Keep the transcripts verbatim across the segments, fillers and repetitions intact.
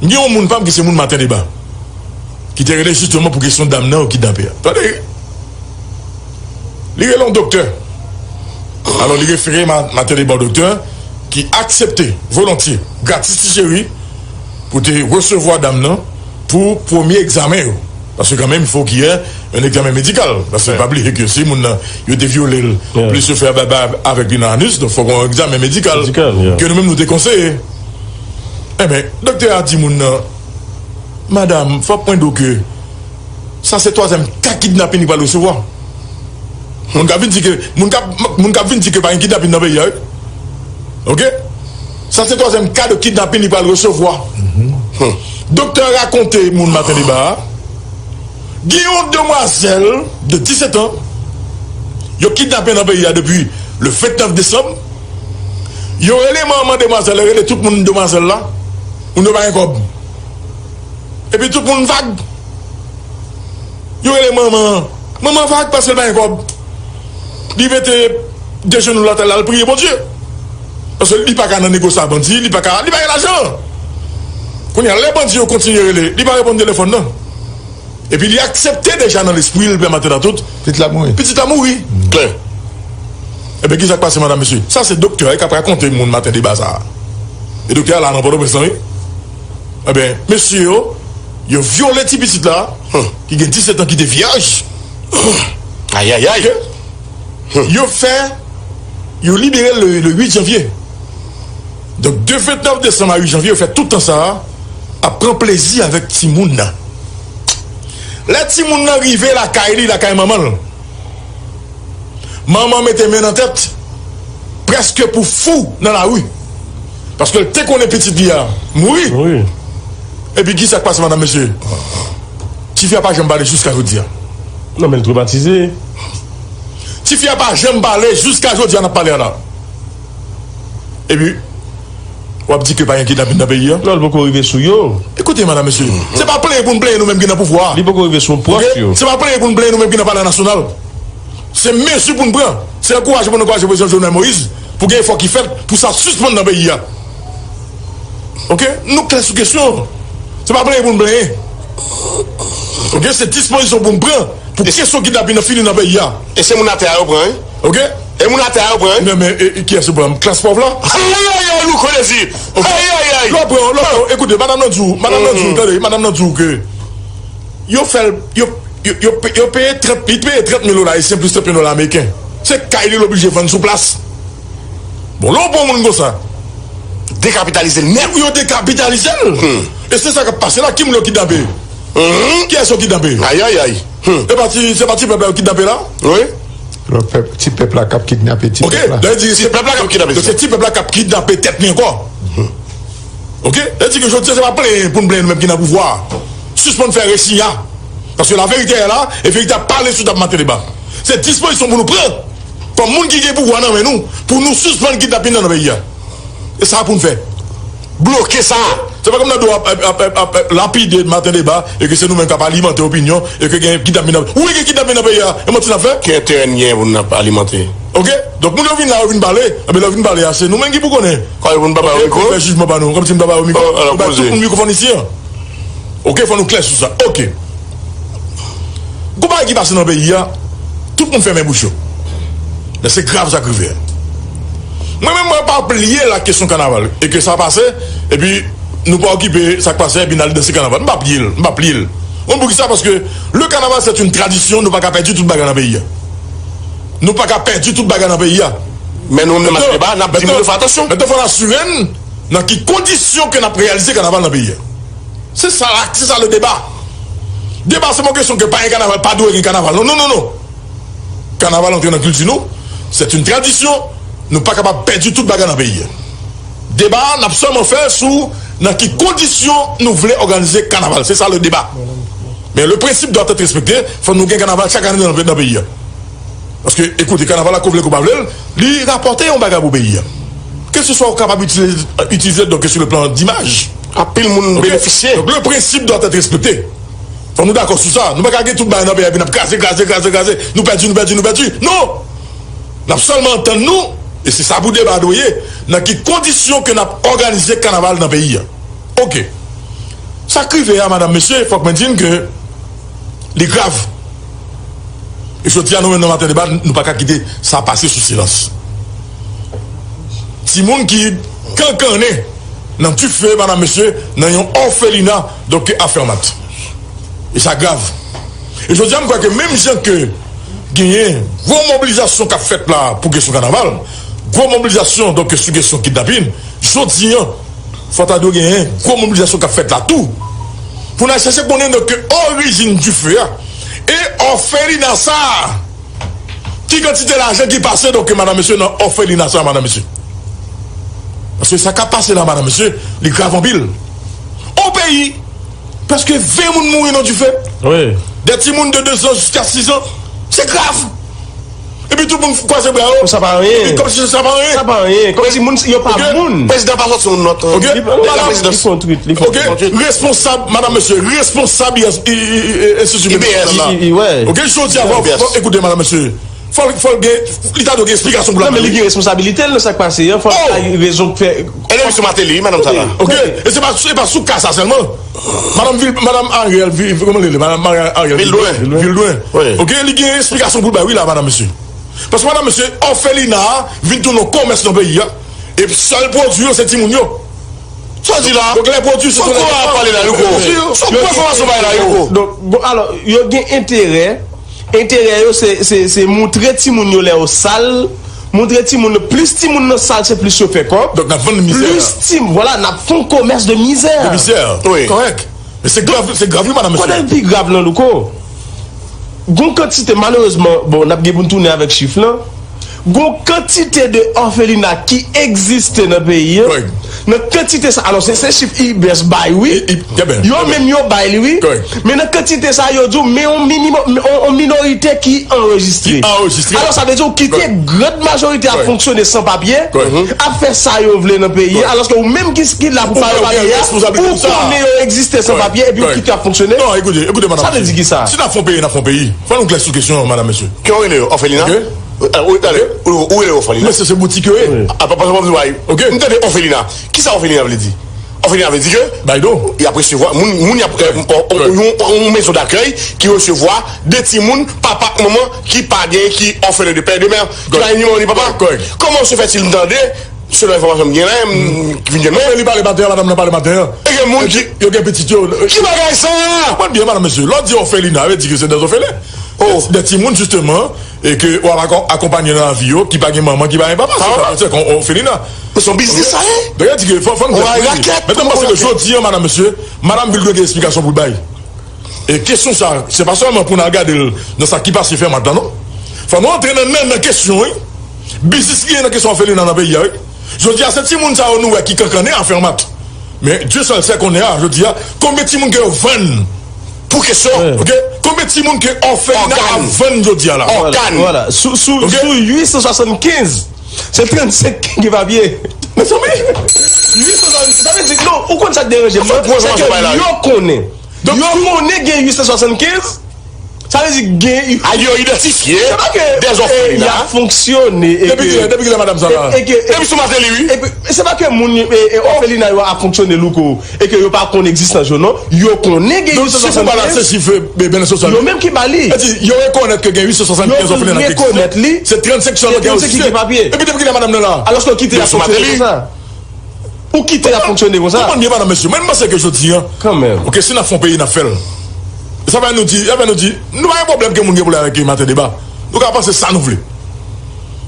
M gen yon moun pa m ki se moun Maten Deba, ki te rele jisteman pou kesyon dam nan yo kidnape a. Tande, li rele yon doktè. Alò, li refere Ma-, Maten Deba yon doktè ki aksepte volontye, gratis ti cheri, pou te resevwa dam nan pou premye egzamen yo. Paske kanmenm, il faut qu'il y ait un examen médical. Paske pa bliye ke si moun nan, yo te vyole l, plis yo fè baba avèk li nan anus, donk fòk yon egzamen medikal ke nou menm nou te konseye. Enben, doktè a di moun nan, madanm, fòk mwen di w ke sa se twazyèm ka kidnapin li pral resevwa. Moun k ap vin di ke, moun k ap, moun k ap vin di ke pa gen kidnapin nan peyi a, wi. Oke? Sa se twazyèm ka de kidnapin li pral resevwa. Doktè a rakonte moun Maten Deba a, gen yon demwazèl de disèt an, yo kidnape nan peyi a depi le vennèf desanm. Yo rele manman demwazèl, yo rele tout moun demwazèl la, moun yo pa gen kòb. Epi tout moun vag. Yo rele manman an. Manman an vag paske l pa gen kòb. Li mete de jenou l atè la, l priye Bondye. Paske li pa ka nan negosye ak bandi, li pa ka, li pa gen lajan. Kounye a, lè bandi yo kontinye rele, li pa reponn telefòn nan. Epi li aksepte deja nan lespri l, pè Maten Deba tout. Pitit la mouri. Pitit la mouri. Klè. Enben, ki sa k pase, madanm, mesye? Sa se doktè a k ap rakonte moun Maten Deba sa a. E doktè a la nan Pòtoprens lan, wi. Enben, mesye yo, yo vyole ti pitit la, ki gen disèt an, ki te vyèj. Ayayay. Oke? Yo fè, yo libere l le, le uit janvye. Donk, de vennèf desanm a uit janvye, yo fè tout tan sa a, ap pran plezi avèk timoun nan. Lè timoun nan rive lakay li, lakay manman l, manman mete men nan tèt, prèske pou fou nan lari. Paske l te konnen pitit li a mouri. Wi. Epi ki sa k pase, madanm, mesye? Tifi a pa janm pale jiska jodi a. Non, men l twomatize. Tifi a pa janm pale jiska jodi a n ap pale a la. Epi, w ap di ke pa gen kidnapin nan peyi a? Non, l poko rive sou yo. Ekoute, madanm, mesye, se pa plenyen pou n plenyen nou menm ki nan pouvwa a. Li poko rive sou pwòch yo. Oke? Se pa plenyen pou n plenyen nou menm ki nan Palè Nasyonal. Se mezi pou n pran. Se ankouraje pou n ankouraje Prezidan Jovenel Moïse pou gen efò ki fèt pou sa sispann nan peyi a. Oke? Nou klè sou kesyon. Se pa plenyen pou n plenyen. Oke? Se dispozisyon pou n pran pou kesyon kidnapin nan fini nan peyi a. E se moun atè a yo pran, wi. Oke? E moun atè a yo pran, wi. Non, men, e, e, kiyès yo pran? Klas pòv la? Ayayay, Louko Dezi! Ayayay! Lè w pran, lè w pran, ekoute, madanm nan di w, madanm nan di w, tande, madanm nan di w ke yo fè l, yo, yo, yo, pe- yo peye trant, li peye trant mil dola ayisyen plis trant mil dola ameriken. Se kay li l oblije vann sou plas. Bon, lè w pran yon moun konsa, dekapitalize l nèt. Yo dekapitalize l. E se sa k ap pase la, ki moun yo kidnape? Kiyès yo kidnape? Ayayay. E pa ti, se pa ti pèp la yo kidnape la? Wi. Lòt pèp, ti pèp la k ap kidnape ti pèp la. Oke, lè di se pèp la k ap kidnape. Donk se ti pèp la k ap kidnape tèt li ankò. Oke? Lè di ke jodi a se pa plenyen pou n plenyen nou menm ki nan pouvwa a. Sispann fè resi a. Paske la verite est là, e verite a pale sou tab Maten Deba. Se dispozisyon pou nou pran kòm moun ki gen pouvwa nan men nou, pou nou sispann kidnapin nan, nan peyi a. E sa pou n fè. Bloke sa. Se pa kòm nan do ap, ap, ap, ap, ap lapide Maten Deba, e ke se nou menm k ap alimante opinyon, e ke gen kidnapin nan, wi, gen kidnapin nan peyi a, e manti n ap fè? Ki enterè n gen pou n ap alimante? Oke? Donk moun yo vin la, yo vin pale, enben lè yo vin pale a, se nou menm ki pou konnen. Kòm yo pou n pa ba yo mikwo? Fè jijman pa nou, kòmsi n pa ba yo mikwo. Yo bay tout moun mikwofòn isi an. Oke, fò nou klè sou sa. Oke. Gon bagay ki pase nan peyi a, tout moun fèmen bouch yo. Men se grav sa k rive a. Mwen menm, mwen pa bliye la kesyon kanaval. E ke sa pase, epi nou pa okipe sa k pase, epi n al danse kanaval. M pa bliye l, m pa bliye l. Ou konn poukisa? Paske le carnaval, c'est une tradition, nou pa ka pèdi tout bagay nan peyi a. Nou pa ka pèdi tout bagay nan peyi a. Men nou menm nan deba, n ap di moun yo fè atansyon. Mentnan, fò n asire n nan ki kondisyon ke n ap reyalize kanaval nan peyi a. Se sa la, se sa le deba. Deba se pa yon kesyon ke pa gen kanaval, pa dwe gen kanaval. Non, non, non, non. Kanaval antre nan kilti nou, c'est une tradition, nou pa kapab pèdi tout bagay nan peyi a. Deba a, n ap sèlman fè sou nan ki kondisyon nou vle òganize kanaval. Se sa le deba. Men le principe doit être respecté, fò nou gen kanaval chak ane nan, nan peyi a. Paske, ekoute, kanaval la, ko vle ko pa vle l, li rapòte yon bagay pou peyi a. Kèlkeswa ou kapab itilize, itilize l, donk, sur le plan d'image. Anpil moun benefisye. Donk, le principe doit être respecté. Fò nou dakò sou sa. Nou pa ka gen tout bagay nan peyi a, epi n ap kraze, kraze, kraze, kraze. Nou pèdi, nou pèdi, nou pèdi. Non! N ap sèlman antann nou, e se sa pou deba dwe ye, nan ki kondisyon ke n ap òganize kanaval nan peyi a. Oke. Sa k rive a, madanm, mesye, fòk mwen di n ke li grav. E jodi a, nou menm nan Maten Deba, nou pa ka kite sa pase sou silans. Timoun ki kankannen nan dife, madanm, mesye, nan yon òfelina, donk, a Fèmat. E sa grav. E jodi a, m kwè ke menm jan ke genyen gwo mobilizasyon k ap fèt la pou kesyon kanaval, gwo mobilizasyon, donk, sou kesyon kidnapin, jodi a, fò ta dwe genyen gwo mobilizasyon k ap fèt la tou. Pou n al chèche konnen, donk, orijin dife a e òfelina sa a. Ki kantite lajan ki pase, donk, madanm, mesye, nan òfelina sa a, madanm, mesye? Paske sa k ap pase la, madanm, mesye, li grav anpil. On peyi, prèske ven moun mouri nan dife. Wi. De timoun de de zan jiska sis zan. Se grav. Epi tout moun kwaze bra yo. Sa pa anyen. Epi kòmsi sa pa anyen. Sa pa anyen. Kòmsi moun yo pa moun. Prezidan pa sòti yon nòt. Ok. Li, li, li kontrit, li kontrit. Responsab, madanm, mesye, responsab I B S. Ok, jodi a, fò, fò, ekoute, madanm, mesye. Fò, fò l gen, li ta dwe gen eksplikasyon pou l. Non, men li gen responsabilite l nan sa k pase an. Fò l bay rezon k fè. E lè misye Martelly, madanm sa la. Ok, e se pa, se pa sou ka sa sèlman. Madanm Vil, madanm Ariel, Vil, kòman li rele? Madanm Ariel Vildwen. Vildwen. Ok, li gen eksplikasyon pou l bay, wi, la, madanm, mesye. Paske, madanm, mesye, òfelina a vin tounen yon kòmès nan peyi a. E sèl pwodui yo, se timoun yo. Sa w di la? Donk, lè pwodui, se tounen. Fò w pale la, Louko. Fò w pran enfòmasyon bay la, Louko. Donk, bon, alò, yo gen enterè. Enterè yo, se, se, se moutre timoun yo lè yo sal. Moutre timoun yo, plis timoun nan sal, se plis yo fè kòb. Donk, n ap vann mizè. Plis timoun, vwala, n ap fè yon kòmès de mizè. De mizè. Wi. Kòrèk. Men se grav, se grav, wi, madanm, mesye. Kote l pi grav lan, Louko? Gon kantite, malerezman, bon, n ap gen pou n tounen avèk chif lan. Gon kantite de òfelina ki egziste nan peyi an. Nan kantite sa, alò, se, se chif I B S bay, wi. Yo menm yo bay li, wi. Men nan kantite sa, yo di w, men yon minimòm, yon, yon minorite ki anrejistre. Alò, sa vle di w kite grand majorite a fonksyone san papye, ap fè sa yo vle nan peyi a, alòske ou menm ki, ki la pou fè papye a, ou konnen yo egziste san papye, epi ou kite ap fonksyone. Non, ekoute, ekoute, madanm, sa vle di ki sa? Si n ap fè yon peyi, n ap fè yon peyi. Fò nou klè sou kesyon an, madanm, mesye. Ki w rele yo, òfelina? Ou rele yo òfelina? Mesye, se boutik yo ye. Apa, pa, pa, pa, pa, ok. M tande òfelina. Kisa òfelina vle di? Òfelina vle di ke bay do. Y ap resevwa moun, moun y ap, yon, yon mezon dakèy ki resevwa de timoun, papa ak manman ki pa gen, ki òfelen de pè, de mè, ki pa gen ni manman ni papa. Kòman se fè ti m tande, selon enfòmasyon m gen la, m vin jwenn mwen. Li pale maten an, madanm nan pale maten an. E gen moun ki, yo gen pitit yo. Ki bagay sa? Konprann byen, madanm, mesye. Lè w di òfelina, vle di ke se de òfelen. De timoun, jisteman, e ke w ap akon-, akonpanye nan lavi yo, ki pa gen manman, ki pa gen papa. Se pa, se kon òfelina. Men se yon biznis sa ye. Donk, di ke fò, fò n fè. Mèt m panse ke jodi an, madanm, mesye, madanm Vil dwe gen esplikasyon pou l bay. E kesyon sa, se pa sèlman pou n al gade l nan sa ki pase Fèmat la, non. Fò nou antre nan, nan, nan kesyon, wi. Biznis ki gen nan kesyon òfelina nan peyi a, wi. Jodi a, se timoun sa yo nou wè ki kankannen a Fèmat. Men Dye sèl sè konnen a, jodi a, konbyen timoun ke yo vann pou kesyon, ok? Konbyen timoun ke òfelina ap vann jodi a la? Ògàn. Vwala. Sou, sou, sou uit san swasannkenz, se trannsenk ki gen papye. Mezanmi, uit san swasannkenz, sa vle di, non, ou konn sa k deranje m nan? Se ke yo konnen. Yo konnen gen uit san swasannkenz. Sa vle di gen. A, yo idantifye de òfelina. Y ap fonksyone. Depi kilè, depi kilè madanm sa la? Depi sou Martelly, wi. Se pa ke moun, òfelina yo ap fonksyone, Louko, e ke yo pa konn egzistans yo, non. Yo konnen gen uit san swasannkenz. Chif ou ba la, se chif, e, bènè sosyal. Yo menm ki ba li. Sa di, yo rekonèt ke gen uit san swasannkenz òfelina ki egziste. Se trannsenk sèlman ki gen papye. Epi depi kilè madanm nan la? Alòske yo kite y ap fonksyone konsa. Ou kite y ap fonksyone konsa. Konprann byen, madanm, mesye. Mwen, m panse ke jodi a, kanmenm, ok, si n ap fè yon peyi, n ap fè l. E sa fè nou di, sa fè nou di, nou pa gen pwoblèm ke moun gen pwoblèm avèk Maten Deba. Nou ka panse sa nou vle.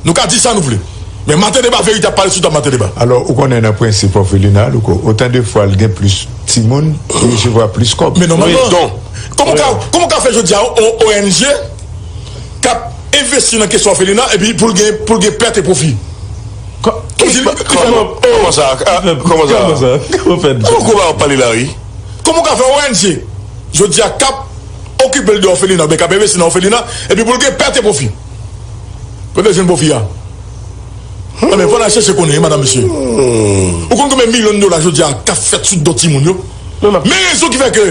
Nou ka di sa nou vle. Men Maten Deba, verite ap pale sou tab Maten Deba. Alò, ou konnen nan prensip òfelina, Louko, otan de fwa l gen plis timoun, li resevwa plis kòb. Men nòmalman, kòman w ka, kòman w ka fè jodi a, yon O N G k ap envesti nan kesyon òfelina, epi pou l gen, pou l gen pèt e pwofi? Kòman sa? Kòman sa? Kòman sa? Kòman w ap pale la, wi? Kòman w ka fè yon O N G jodi a k ap okipe l de òfelina, oubyen k ap envesti nan òfelina, epi pou l gen pèt e pwofi? Kote l jwenn pwofi a? Enben, fò n al chèche konnen, wi, madanm, mesye. Ou konn konbyen milyon dola jodi a k ap fèt sou do timoun yo? Men rezon ki fè ke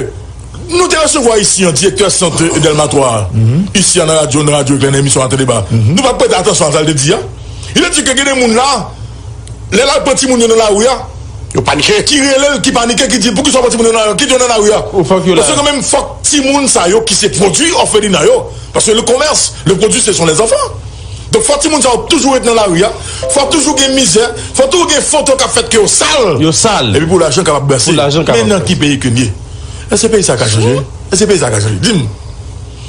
nou te resevwa isi an direktè sant Dèlma twa a, isi a nan radyo, nan radyo Eklè, nan emisyon Maten Deba. Nou pa t prete atansyon a sa l te di a. Li te di ke gen de moun la, lè l al pran timoun yo nan lari a, Yo panike. Ki rele l, ki panike, ki di, "Poukisa w pran timoun yo nan, kite yo nan lari a?" Ou fòk yo la. Paske kanmenm, fòk timoun sa yo ki se pwodui òfelina yo. Paske le commerce, le produit, ce sont les enfants. Donk, fòk timoun sa yo toujou ret nan lari a. Fòk toujou gen mizè. Fòk toujou gen foto k ap fèt ke yo sal. Yo sal. Epi pou lajan kapab brase. Pou lajan kapab brase. Men nan ki peyi ke n ye? Èske peyi sa ka chanje? Èske peyi sa ka chanje? Di m.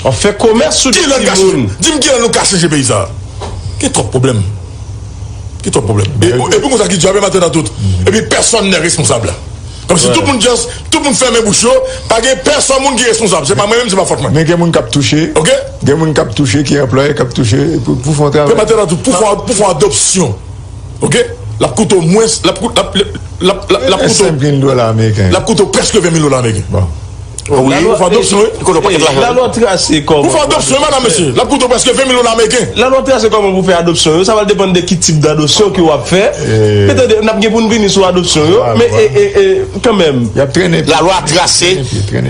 W ap fè komès sou timoun. Di m kilè nou ka chanje peyi sa? Gen twòp pwoblèm. Gen twòp pwoblèm. E, epi konsa ki dyape maten nan tout. Epi pèsonn nè responsab. Kòmsi tout moun just, tout moun fèmen bouch yo, pa gen pèsonn moun ki responsab. Se pa mwen menm, se pa fòt mwen. Men gen moun k ap touche. Ok? Gen moun k ap touche, ki anplwaye, k ap touche pou, pou fè yon travay. Maten nan tout, pou fè, pou fè adopsyon. Ok? L ap koute w mwens, l ap koute, l ap, l ap, l ap, l ap koute w, senk mil dola ameriken. L ap koute w prèske ven mil dola ameriken. Bon. Wi, pou fè adopsyon, wi. Kote w pakèt lajan. Lalwa trase kòman. Pou fè adopsyon, wi, madanm, mesye. L ap koute w prèske ven mil dola ameriken. Lalwa trase kòman pou fè adopsyon yo. Sa va depann de ki tip dadopsyon ke w ap fè. Men tande, n ap gen pou n vini sou adopsyon yo. Men, e, e, e, kanmenm. Y ap trennen pye. Lalwa trase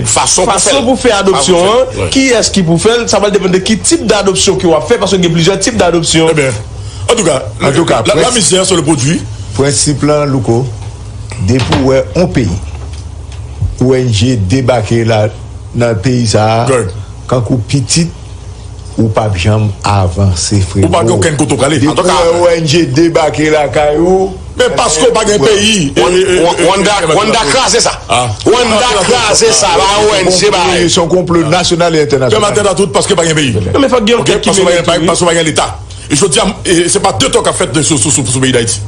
fason pou fè l. Fason pou fè adopsyon an, kiyès ki pou fè l, sa va depann de ki tip dadopsyon ke w ap fè, paske gen plizyè tip dadopsyon. Ebyen, antouka, la, la misère sur le produit. Prensip lan, Louko, depi w wè yon peyi, O N G debake la, nan peyi sa a, kankou pitit, ou p ap janm avanse, frero. Ou pa gen okenn kote w prale. Depi w wè O N G debake lakay ou, men paske w pa gen peyi. Rwanda, Rwanda kraze sa. Rwanda kraze sa, pa O N G, pa. Se yon konplo nasyonal e entènasyonal. Fè maten nan tout paske pa gen peyi. Non, men fòk gen yon kèk ki mennen tou, wi. Paske pa gen Leta. E jodi a, e se pa de tò k ap fèt sou, sou, sou, sou peyi Dayiti.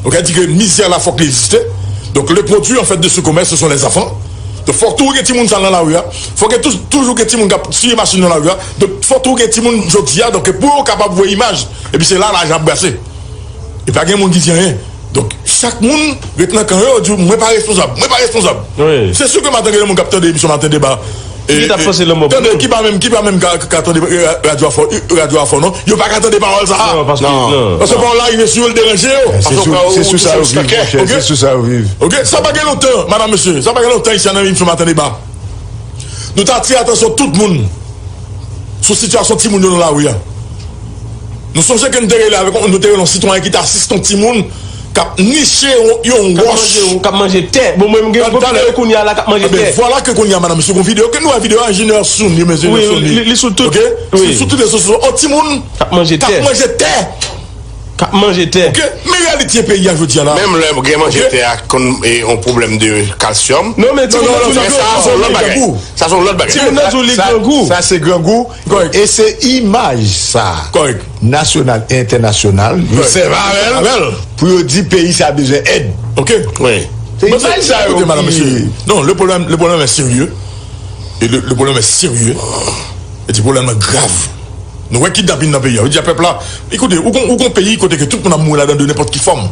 Donk, sa di ke mizè la fòk li egziste. Donk, le produit, en fait, de ce commerce, ce sont les enfants. Donk, fòk toujou gen timoun sa nan lari a. Fòk gen tou-, toujou gen timoun k ap siye machin nan lari a. Donk, fòk toujou gen timoun jodi a. Donk, pou yo kapab voye imaj. Epi se la, lajan ap brase. E pa gen moun ki di anyen. Donk, chak moun ret nan kan yo, di, "Mwen pa responsab, mwen pa responsab." Wi. Se si ke maten gen moun k ap tande emisyon Maten Deba. Ki t ap panse lanmò pou nou? Tande, ki pa menm, ki pa menm ka, ka tande, e, radyo a fò, e, radyo a fò, non. Yo pa ka tande pawòl sa a. Non, paske, non. Paske pawòl la rive sou yo, l deranje yo. Se sou, se sou sa yo viv, monchè, se sou sa yo viv. Ok? Sa pa gen lontan, madanm, mesye, sa pa gen lontan, isi a nan emisyon Maten Deba, nou t atire atansyon tout moun sou sitiyasyon timoun yo nan lari a. Nou sonje ke n te rele avèk, nou te rele yon sitwayen ki te asiste yon timoun k ap niche yon, yon wòch. K ap manje, k ap manje tè. Bon, mwen, m gen yon videyo kounye a la k ap manje tè. Vwala ke kounye a, madanm, mesye, yon videyo, ke nou wè videyo a, enjenyè Sony, mesye Sony. Li sou tout, wi. Ok? Li sou tout rezo sosyo. Yon timoun k ap manje tè. K ap manje tè. Ok? Men reyalite peyi a jodi a la. Menm lè gen manje tè a konn, e, yon pwoblèm de kalsyòm. Non, men timoun nan sou li grangou. Sa se yon lòt bagay. Timoun nan sou li grangou. Sa se grangou. Kòrèk. E se imaj sa, nasyonal e entènasyonal, yo sèvi avè l pou yo di peyi sa bezwen èd. Ok. Se imaj sa yo ki... Non, le problème, le problème est sérieux. E le, le problème est sérieux. E ti pwoblèm nan grav. Nou wè kidnapin nan peyi a. Yo di a pèp la, ekoute, ou gon, ou gon peyi kote ke tout moun ap mouri ladan de nenpòt ki fòm.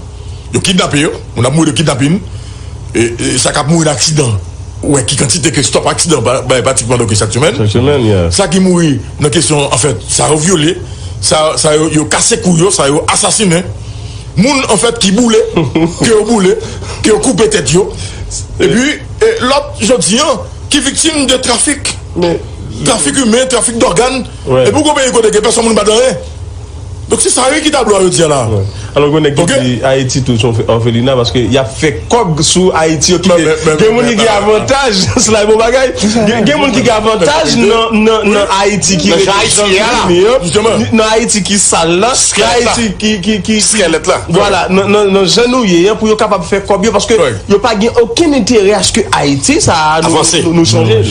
Yo kidnape yo, moun ap mouri de kidnapin. E, e sa k ap mouri nan aksidan. Ou wè ki kantite ke stòp aksidan ba, ba, pratikman, donk, chak semèn. Chak semèn, yeah. Sa ki mouri nan kesyon, anfèt, sa yo vyole, sa, sa yo, yo kase kou yo, sa yo asasinen. Moun, anfèt, ki boule, ke yo boule, ke yo koupe tèt yo. Epi, e lòt, jodi a, ki viktim de trafik. Trafik imen, trafik dògàn. Epi ou gon peyi kote ke pèsonn moun pa t anyen. Donk, se sa wi ki tablo a yo di a la. Alò, gen nèg ki di Ayiti tou se yon òfelina paske y ap fè kòb sou Ayiti yo kite. Gen moun ki gen avantaj, se la bon bagay. Gen, gen moun ki gen avantaj nan, nan, nan Ayiti ki rete jan li ye an, nan Ayiti ki sal la, nan Ayiti ki, ki, ki, ki, vwala, nan, nan, nan jan nou ye an, pou yo kapab fè kòb yo, paske yo pa gen okenn enterè aske Ayiti sa a nou, nou, nou chanje.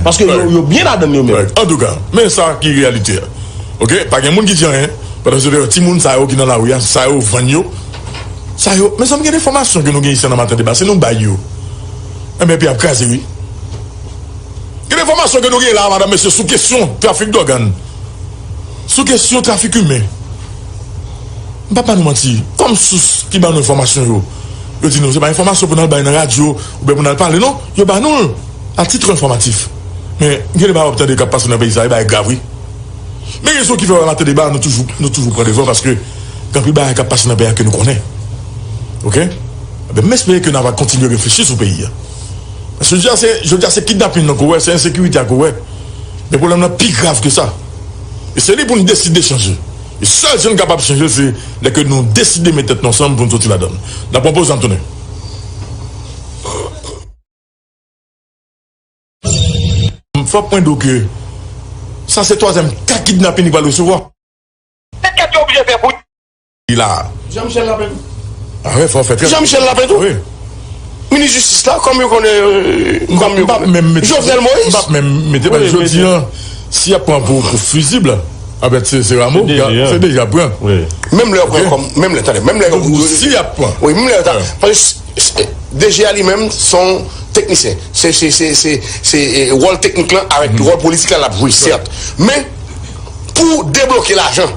Paske yo, yo byen ladan l yo menm. Antouka, men sa ki reyalite a. Ok? Pa gen moun ki di anyen. Pandan se tan, timoun sa yo ki nan lari a, sa yo vann yo. Sa yo, mezanmi, gen de enfòmasyon ke nou gen isi nan Maten Deba, se nou bay yo. Enben, peyi ap kraze, wi. Gen de enfòmasyon ke nou gen la, madanm, mesye, sou kesyon trafik dògàn. Sou kesyon trafik imen. M p ap ba nou manti. Kòm sous ki ban nou enfòmasyon yo, yo di nou, se pa enfòmasyon pou n al bay nan radyo, oubyen pou n al pale, non. Yo ba nou l a titre informatif. Men, gen de bagay w ap tande k ap pase nan peyi sa, e bagay grav, wi. Men rezon ki fè w wè Maten Deba, nou toujou, nou toujou pran devan, paske gen anpil bagay k ap pase nan peyi a ke nou konnen. Ok? Enben, m espere ke n a va kontinye reflechi sou peyi a. Paske jodi a, se, jodi a, se kidnapin nan kou wè, se ensekirite a kou wè. Men pwoblèm nan pi grav ke sa. E se li pou n deside chanje. E sèl jan n kapab chanje, se lè ke nou deside met tèt nou ansanm pou n soti ladan l. N ap pran poz, n ap tounen. Fòk mwen di w ke sa se twazyèm ka kidnapin li pral resevwa. Se tèt yo oblije fè pou li la. Jean-Michel Lapin. Ah wi, fò fè trè. Jean-Michel Lapin tou. Wi. Minis jistis la, kòm yo konnen, euh, kòm yo konnen. Jovenel Moïse. M p ap menm mete, paske jodi an, si y ap pran pou, pou fizib, anfèt, se, se Rameau, se deja pran. Menm lè yo pran kòm, menm lè, tande, menm lè yo. Donk, si y ap pran. Wi, menm lè yo ta. Paske D G a li menm, se yon teknisyen. Se, se, se, se, se, eh, wòl teknik lan avèk wòl politik la l ap jwe, sèt. Men, pou debloke lajan,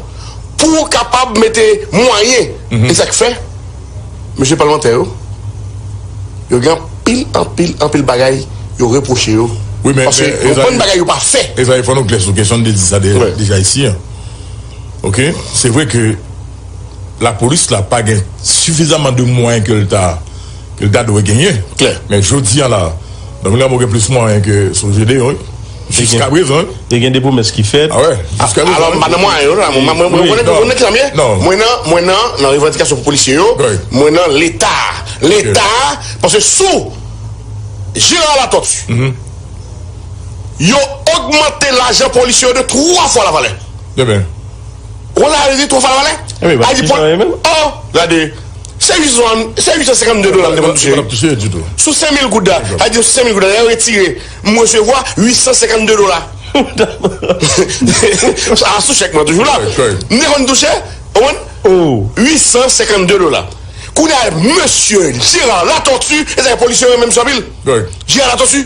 pou w kapab mete mwayen, e sa k fè, mesye palmantè yo, yo gen anpil, anpil, anpil bagay yo repwoche yo. Wi, men, paske men, yo konn bagay yo pa fè. Ezayi, fò nou klè sou kesyon de di sa de, deja isi an. Oke? Se vre ke lapolis la pa gen sifizaman de mwayen ke l ta, ke l ta dwe genyen. Klè. Men jodi a la, Dominique Rameau gen plis mwayen ke sou G D O, wi. Jiska prezan, wi. Te gen de pwomès ki fèt. Ah wè, jiska prezan. Alò, m pa nan mwayen yo la. Mwen, mwen, mwen, mwen, mwen, mwen nan, mwen nan, nan revandikasyon pou polisye yo. Mwen nan Leta. Leta, paske sou Gérard Latortue, yo ogmante lajan polisye yo de twa fwa lavalè. Ebyen. Ou la redi twa fwa lavalè? Ebyen, pa di pon. Oh, gade. Se uit san, se uit san senkannde dola m te konn touche. Sou senk mil goud la. Sa di sou senk mil goud la, yo retire, m resevwa uit san senkannde dola. Sa sou chèk mwen toujou la. M te konn touche, ou konprann? Uit san senkannde dola. Kounye a, mesye Gérard Latortue, e sa polisye yo menm sou anpil. Gérard Latortue.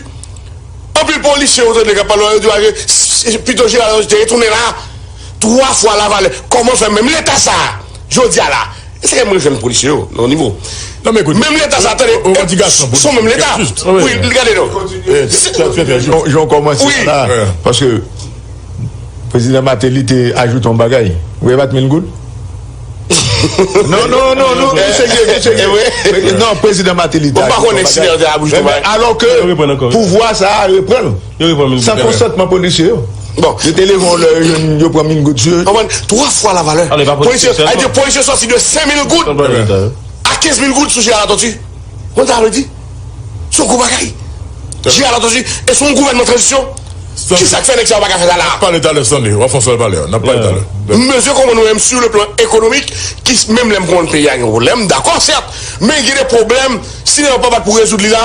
Anpil polisye yo tande k ap pale, yo di w, pito Gérard Latortue te retounen la twa fwa lavalè. Kòman fè menm Leta sa a, jodi a la? Èske mwen jwenn polisye yo nan nivo? Non, men ekout, menm Leta sa a, tande, se yon menm Leta. Wi, gade non. Jan w kòmanse la, paske Prezidan Martelly te ajoute yon bagay. Ou wè, bat mil goud? Non, non, non, non, nou serye, nou serye. Non, Prezidan Martelly te ajoute yon bagay. Alò ke pouvwa sa a reprann l. San konsantman polisye yo. Yo te leve yon lè, yo, yo pran mil goud sou yo. Konprann? Twa fwa lavalè. Polisye, sa vle di polisye soti de senk mil goud a kenz mil goud sou Gérard Latortue. Konn sa vle di? Se yon gwo bagay. Gérard Latortue, e se yon gouvènman tranzisyon. Kisa k fè nèg sa yo pa ka fè sa la? N ap pale talè, Stanley. W ap fè yon sèl pale. N ap pale talè. M bezwen konprann ou menm, sou le plan ekonomik, ki, menm lè m konprann peyi a gen pwoblèm, m dakò, sèt, men gen de pwoblèm, si nèg yo pa bat pou rezoud li la,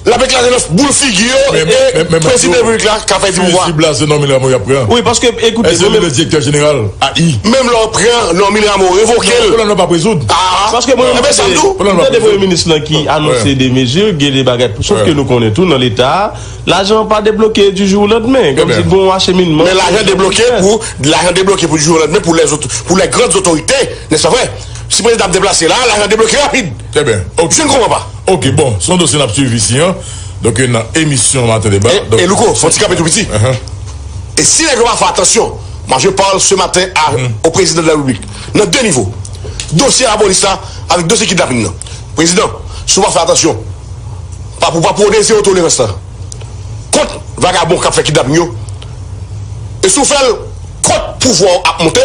l ap eklaze nan boul figi yo, e prezidan repiblik la ka fè di pouvwa. Fizib la, se Normil Rameau y ap pran. Wi, paske, ekoute, se li le direktè jeneral. Menm lè w pran Normil Rameau, revoke l. Pwoblèm nan p ap rezoud. Paske mwen, mwen tande premye minis lan ki anonse de mezi, gen de bagay. Sof ke nou konnen tou, nan Leta a, lajan an pa debloke du jour au lendemain. Kòmsi gon acheminman. Men lajan debloke pou, lajan debloke pou du jour au lendemain pou lèzot, pou les grandes autorités, n'est-ce pas vrai? Si prezidan ap deplase la, lajan debloke rapid. Trè byen. Ok. Je ne comprends pas. Ok, bon, se yon dosye n ap swiv isi an. Donk, nan emisyon Maten Deba. E, e Louko, fò n ti kanpe tou piti. E si nèg yo pa fè atansyon, moi je parle ce matin à, au président de la République, nan de nivo. Dosye lapolis la, avèk dosye kidnapin nan. Prezidan, si w pa fè atansyon, pa, pou pa pwone zewo tolerans la kont vagabon k ap fè kidnapin yo, e si w fè l kont pouvwa w ap monte,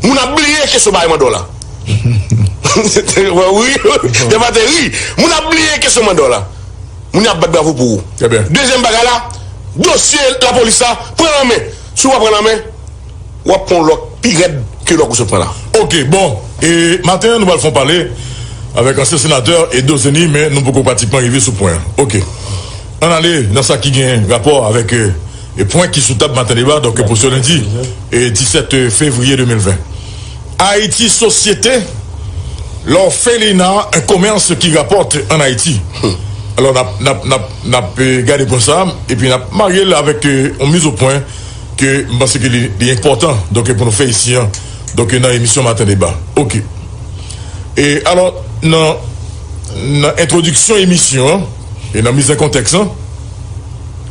moun ap bliye kesyon bay manda w la. Wi, wi, te pa te ri. Moun ap bliye kesyon manda w la. Moun yo ap bat bravo pou ou. Trè byen. Dezyèm bagay la, dosye lapolis la, pran nan men. Si w pa pran nan men, w ap pran yon lòk pi rèd ke lòk ou sot pran la. Ok, bon, e maten an, nou pral fè yon pale avèk ansyen senatè Edo Zeni, men nou poko pratikman rive sou pwen an. Ok. Ann ale nan sa ki gen rapò avèk, e, e pwen ki sou tab Maten Deba, donk, pou se lendi, e, disèt fevriye de mil ven. Ayiti, sosyete, l'orphelinat, un commerce qui rapporte en Haïti. Alò, n ap, n ap, n ap, n ap, e, gade pwen sa a, epi n ap marye l avèk, e, yon mizopwen ke m panse ke li, li enpòtan, donk, pou nou fè isi an, donk, nan emisyon Maten Deba. Ok. E alò, nan, nan entwodiksyon emisyon an, e nan miz an kontèks lan,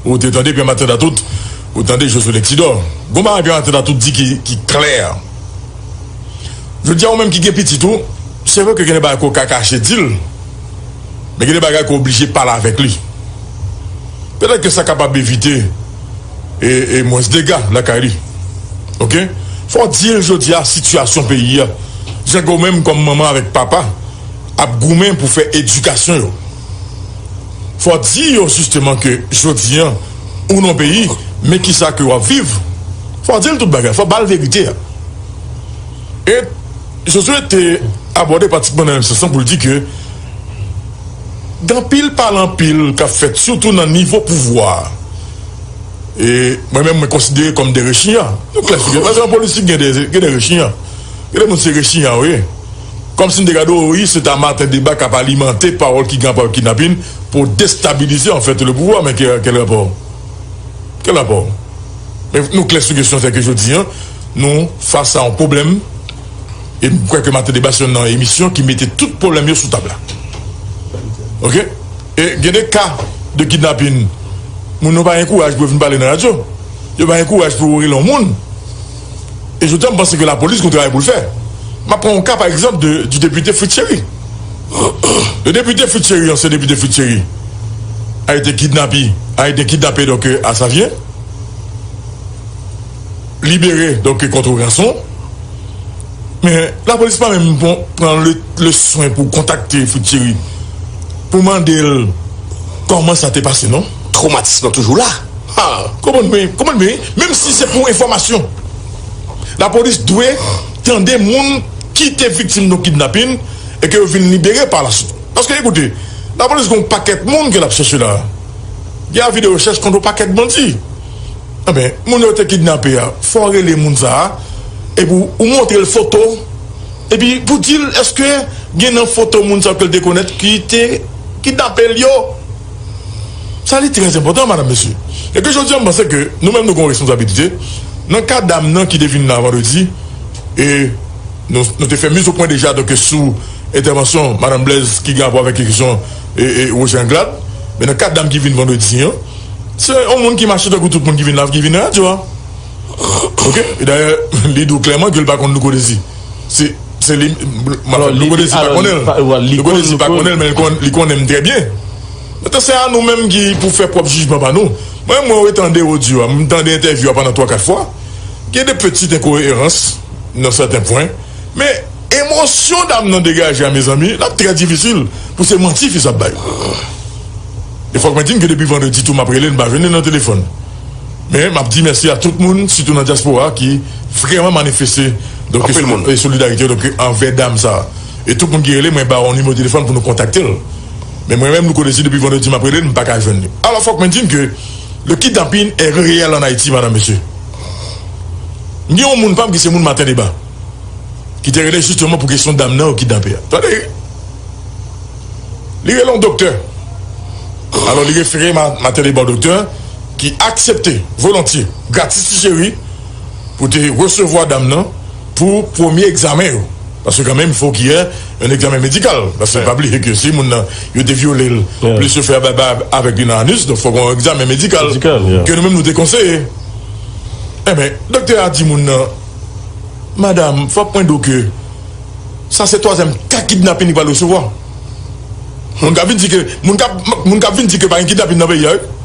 ou te tande Pierre Martin Datout, ou tande Josué Lexidor. Gon bagay Pierre Martin Datout di ki, ki klè. Jodi a, ou menm ki gen pitit ou, se vre ke gen de bagay ke w ka kache di l, men gen de bagay ke w oblije pale avèk li. Petèt ke sa kapab evite e, e mwens dega lakay li. Oke? Fò w di l jodi a sitiyasyon peyi a, jan ke w menm kòm manman avèk papa ap goumen pou fè edikasyon yo. Fò w di yo jisteman ke jodi a, ou nan peyi, men kisa ke w ap viv. Fò w di l tout bagay, fò w ba l verite a. E Josué te abòde pratikman nan menm sans lan pou l di ke gen anpil pale anpil k ap fèt, sitou nan nivo pouvwa a. E mwen menm, mwen konsidere kòm de rechinya. Nou klè sou gen, paske an politik, gen de, gen de rechinya. Gen de moun se rechinya yo ye. Kòmsi m te gade w, wi, se ta Martin Debat k ap alimante pawòl ki gen rapò avèk kidnapin pou destabilize, an fèt, le pouvwa. Men ke, kèl rapò? Kèl rapò? Men nou klè sou kesyon, sèke jodi a, nou fas a yon pwoblèm. E m kwè ke Martin Debat se yon nan emisyon ki mete tout pwoblèm yo sou tab la. Oke? E gen de ka de kidnapin, moun yo pa gen kouraj pou yo vin pale nan radyo. Yo pa gen kouraj pou yo rele yon moun. E jodi a, m panse ke lapolis gen yon travay pou l fè. M ap pran yon ka, pa egzanp, de, du député Fritz Chéry. Le député Fritz Chéry, ancien député Fritz Chéry, a été kidnappé, a été kidnappé, donc, euh, à Savien. Libéré, donc, contre rançon. Men lapolis pa menm pran, pran le, le swen pou kontakte Fritz Chéry, pou mande l kòman sa te pase, non? Twomatis lan toujou la. Ha! Konprann mwen, konprann mwen, menm si se pou enfòmasyon, lapolis dwe tande moun ki te viktim de kidnapin e ke yo vin libere pa la suite. Paske, ekoute, lapolis gen yon pakèt moun ke l ap chèche la. Gen avi de rechèch kont yon pakèt bandi. Enben, moun yo te kidnape a, fò w rele moun sa a, epi w, ou montre l foto, epi pou di l èske gen nan foto moun sa yo ke l te konèt ki te kidnape l yo. Sa li trè enpòtan, madam, mesye. E ke jodi a, m panse ke nou menm nou gen yon responsabilite. Nan ka dam nan ki te vin la vandredi, e nou, nou te fè miz o pwen deja, donk, sou entèvansyon madam Blaise ki gen rapò avèk kesyon, e, e, Roger Anglade. Men nan ka dam ki vin vandredi an, se yon moun ki mache tankou tout moun ki vin la, ki vin nan radyo a. Oke? E dayè, li di w klèman ke l pa konn Louko Dezi. Se, se li, Louko Dezi pa konnen l. Louko Dezi pa konnen l, men li konn, li konnen m trè byen. Mentnan, se a nou menm ki pou fè pwòp jijman pa nou. Mwen, mwen retande odyo a, m tande entèvyou a pandan twa, kat fwa. Gen de peti enkoerans nan sèten pwen. Men, emosyon dam nan degaje a, mezanmi, l ap trè difisil pou se manti fi sa ap bay. E fòk mwen di n ke depi vandredi tou m ap rele l, m pa jwenn li nan telefòn. Men, m ap di mèsi a tout moun, sitou nan dyaspora, ki vrèman manifeste, donk, e solidarite, donk, anvè dam sa a. E tout moun ki rele, mwen ba yo nimewo telefòn pou nou kontakte l. Men mwen menm, Louko Dezi, depi vandredi m ap rele l, m pa ka jwenn li. Alò, fòk mwen di n ke le kidnapping est réel en Haïti, madam, mesye. M gen yon moun pa m ki se moun Maten Deba, ki te rele jisteman pou kesyon dam nan yo kidnape a. Tande, li rele yon doktè. Alò, li refere Ma-, Maten Deba yon doktè ki aksepte volontye, gratis ti cheri, pou te resevwa dam nan pou premye egzamen yo. Paske kanmenm, fòk y ait un examen médical. Paske pa bliye ke si moun nan, yo te vyole l, plis yo fè baba avèk li nan anus, donk fòk yon egzamen medikal ke nou menm nou te konseye. Enben, doktè a di moun nan, madam, fòk mwen di w ke sa se twazyèm ka kidnapin li pral resevwa. Moun k ap vin di ke, moun k ap, moun k ap vin di ke pa gen kidnapin nan peyi a, wi.